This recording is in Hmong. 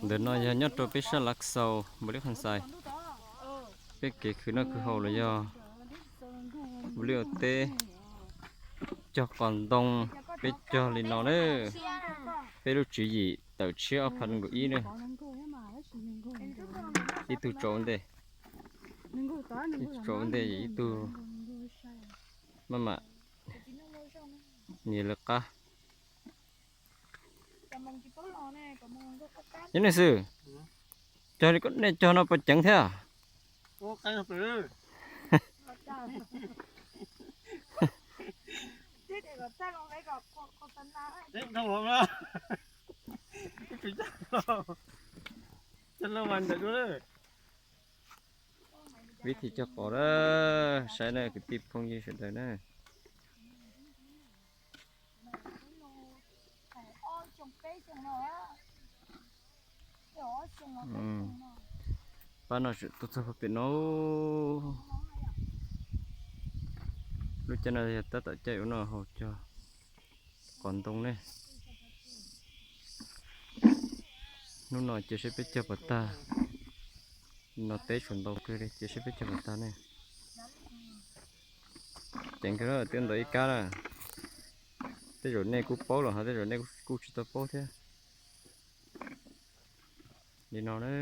Ntawm no yog nyob rau peb sab Lav Xaus, npus li Khas Xais. Peb kev khwv noj khwv haus los yog npus li ua teb, cog qos ntoo, peb cog li no na. Peb lub tswv yim tawm tshiab ob phav nees nkaum ib na. Ib tug tsaus ntej, ib tug tsaus ntej, ib tug maj mam nias lawv qab. Yog nej xwb, cog li nej cog no puas ceev thiab? Vib thi cog qos na, saib na kwv tij phooj ywg sawv daws na. Pab no tseem tuaj txog pem no. Lub caij no yog tab tom caij ua noj haus cog qos ntoo ne. Hnub no cia seb peb cog puas tag. No teb tshuav ntau kawg li, cia seb peb cog puas tag ne. Ceev kawg, twb ntau ib kab na. Tej zaum nej kuj paub los ho tej zaum nej kuj tsis tau paub thiab. Li no na.